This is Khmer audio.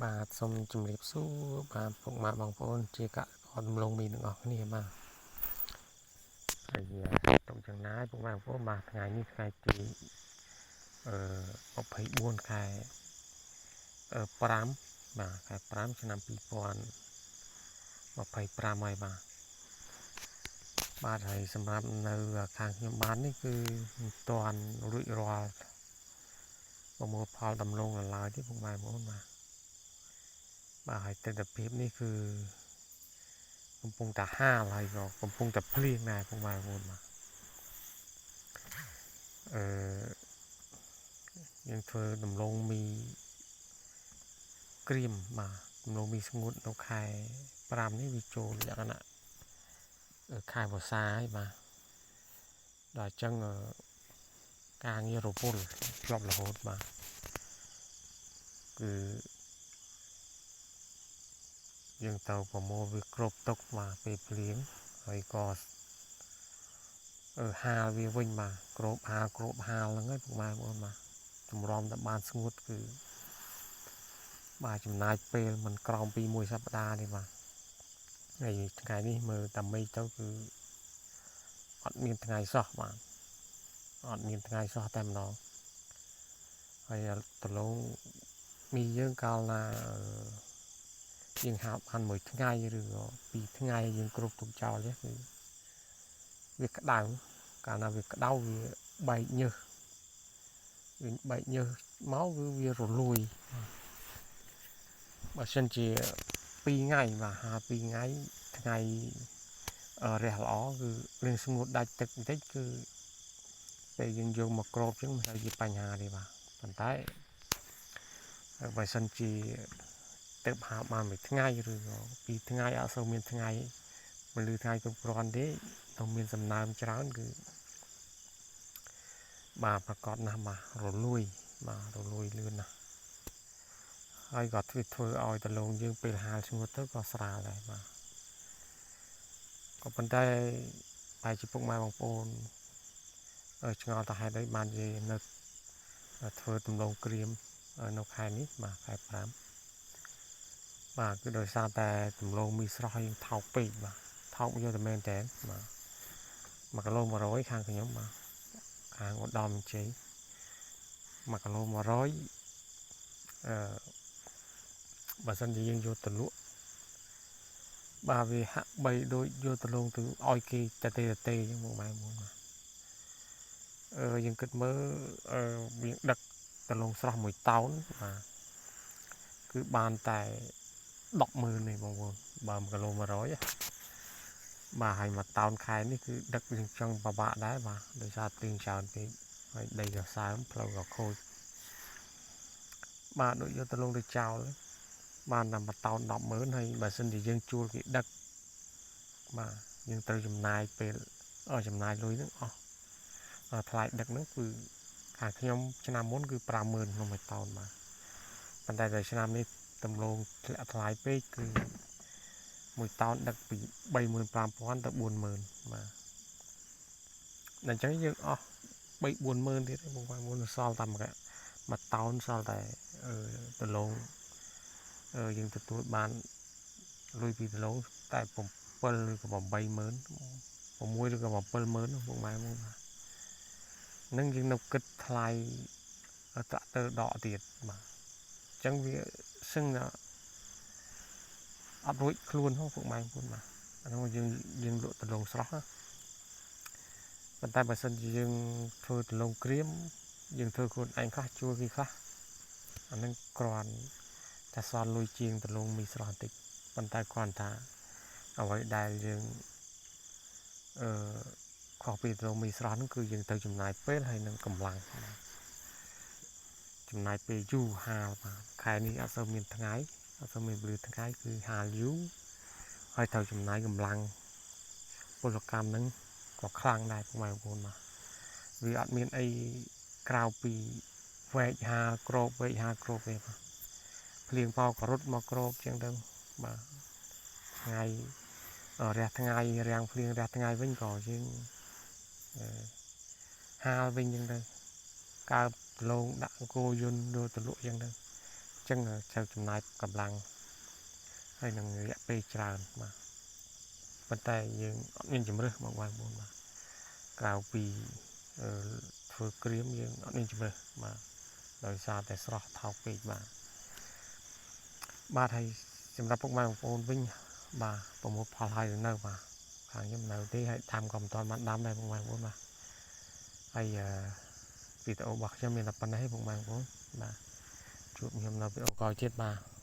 បាទសូមជម្រាបសួរបាទពុកម៉ែបងប្អូនជាកសិករដំឡូងមីទាំងអស់គ្នាបាទហើយទុកយ៉ាងណាពុកម៉ែបងប្អូនបាទថ្ងៃនេះថ្ងៃទីអឺ24ខែ5បាទខែ5ឆ្នាំ2025ហើយបាទបាទហើយសម្រាប់នៅខាងខ្ញុំបាននេះគឺមិនទាន់រួចរាល់ប្រមូលផលដំឡូងនៅឡើយទេពុកម៉ែបងប្អូនបាទបាទហើយទិដ្ឋភាពនេះគឺកំពុងតែហាលហើយក៏កំពុងតែភ្លៀងដែរពុកម៉ែបងប្អូនបាទអឺយើងធ្វើដំឡូងមីក្រៀមបាទដំឡូងមីស្ងួតនៅខែ5នេះវាចូលលក្ខណៈខែវស្សាហើយបាទដល់អញ្ចឹងការងាររវល់ជាប់រហូតបាទគឺយើងទៅប្រមូលវាគ្រប់ទុកបាទពេលភ្លៀងហើយក៏ហាលវាវិញបាទគ្របហាលគ្របហាលហ្នឹងហើយពុកម៉ែបងប្អូនបាទតម្រាំតែបានស្ងួតគឺបាទចំណាយពេលមិនក្រោមពីមួយសប្តាហ៍ទេបាទហើយថ្ងៃនេះមើលតាមេឃទៅគឺអត់មានថ្ងៃសោះបាទអត់មានថ្ងៃសោះតែម្ដងហើយដលងមីយើងកាលណាយើងហាប់បានមួយថ្ងៃឬក៏ពីរថ្ងៃយើងគ្រប់ទុកចោលទេគឺវាក្តៅកាលណាវាក្តៅវាបែកញើសវាបែកញើសមកគឺវារលួយបើសិនជា2ថ្ងៃបាទហា2ថ្ងៃថ្ងៃរះល្អគឺលឿងស្ងួតដាច់ទឹកបន្តិចគឺពេលយើងយកមកគ្របចឹងមិនសូវជាបញ្ហាទេបាទប៉ុន្តែបើសិនជាទៅហាបានមួយថ្ងៃឬក៏ពីរថ្ងៃអត់សូវមានថ្ងៃពលឺថ្ងៃគ្រប់គ្រាន់ទេទៅមានសំណើមច្រើនគឺបាទប្រកាសណាស់បាទរលួយបាទរលួយលឿនណាស់ហើយក៏ធ្វើឲ្យដលងយើងពេលហាលស្ងួតទៅក៏ស្រាលដែរបាទក៏ប៉ុន្តែបែរជាពុកម៉ែបងប្អូនឆ្ងល់ថាហេតុអីបានជានៅធ្វើដំឡូងក្រៀមនៅខែនេះបាទខែ5បាទគឺដោយសារតែដំឡូងមីស្រស់យើងថោកពេកបាទថោកយកតែមែនតើបាទ1គីឡូ100ខាងខ្ញុំបាទខាងឧត្តមជ័យ1គីឡូ100អឺបើសិនជាយើងយកទៅលក់បាទវាហាក់បីដូចយកទៅលងទៅឲ្យគេតេតេអញ្ចឹងមកម៉ែមួយបាទយើងគិតមើលវាដឹកដលងស្រស់មួយតោនបាទគឺបានតែ100000នេះបងប្អូនបើ1គីឡូ100បាទហើយមួយតោនខែនេះគឺដឹកយើងចង់ពិបាកដែរបាទដោយសារភ្លៀងច្រើនពេកហើយដីក៏សើមផ្លូវក៏ខូចបាទដូចយកទៅលងទៅចោលបានតែមួយតោន100000ហើយបើសិនជាយើងជួលគេដឹកបាទយើងត្រូវចំណាយពេលចំណាយលុយហ្នឹងអស់ថ្លៃដឹកហ្នឹងគឺខាងខ្ញុំឆ្នាំមុនគឺ50000ក្នុងមួយតោនបាទប៉ុន្តែដល់ឆ្នាំនេះដំឡូងធ្លាក់ថ្លៃពេកគឺមួយតោនដឹកពី35000ទៅ40000បាទដល់អញ្ចឹងយើងអស់3 40000ទៀតបងប្អូនសល់តែមួយតោនសល់តែដំឡូងយើងទទួលបានលុយពីដំឡូងតែ7ឬក៏80000 6ឬក៏70000បងម៉ែបងបាទនឹងយើងនៅគិតថ្លៃត្រាក់ទ័រដកទៀតបាទអញ្ចឹងវាសឹងថាអត់រួចខ្លួនហ៎ពុកម៉ែបងប្អូនបាទអានោះយើងលក់ដំឡូងស្រស់ណាប៉ុន្តែបើសិនជាយើងធ្វើដំឡូងក្រៀមយើងធ្វើខ្លួនឯងខ្លះជួលគេខ្លះអានឹងគ្រាន់តែសល់លុយជាងដំឡូងមីស្រស់បន្តិចប៉ុន្តែគ្រាន់ថាអ្វីដែលយើងអឺខុសពីដំឡូងមីស្រស់ហ្នឹងគឺយើងត្រូវចំណាយពេលហើយនឹងកម្លាំងចំណាយពេលយូរហាលបាទខែនេះអត់សូវមានថ្ងៃអត់សូវមានពលឺថ្ងៃគឺហាលយូរហើយត្រូវចំណាយកម្លាំងពលកម្មហ្នឹងក៏ខ្លាំងដែរពុកម៉ែបងប្អូនបាទវាអត់មានអីក្រៅពីវែកហាលក្របវែកហាលក្របទេបាទភ្លៀងបោក៏រត់មកក្របចឹងទៅបាទថ្ងៃរះថ្ងៃរាំងភ្លៀងរះថ្ងៃវិញក៏យើងហាលវិញចឹងទៅកើបដលងដាក់គោយន្តយកទៅលក់ចឹងទៅ ចឹងត្រូវចំណាយកម្លាំងហើយនឹងរយៈពេលច្រើនបាទប៉ុន្តែយើងអត់មានជំរើសបងប្អូនបាទក្រៅពីធ្វើក្រៀមយើងអត់មានជំរើសបាទដោយសារតែស្រស់ថោកពេកបាទបាទហើយសម្រាប់ពុកម៉ែបងប្អូនវិញបាទប្រមូលផលហើយនៅបាទខាងខ្ញុំនៅទេហើយដាំក៏មិនទាន់បានដាំដែរពុកម៉ែបងប្អូនបាទហើយវីដេអូរបស់ខ្ញុំមានតែប៉ុណ្ណេះពុកម៉ែបងប្អូនបាទជួបខ្ញុំនៅវីដេអូក្រោយទៀតបាទ។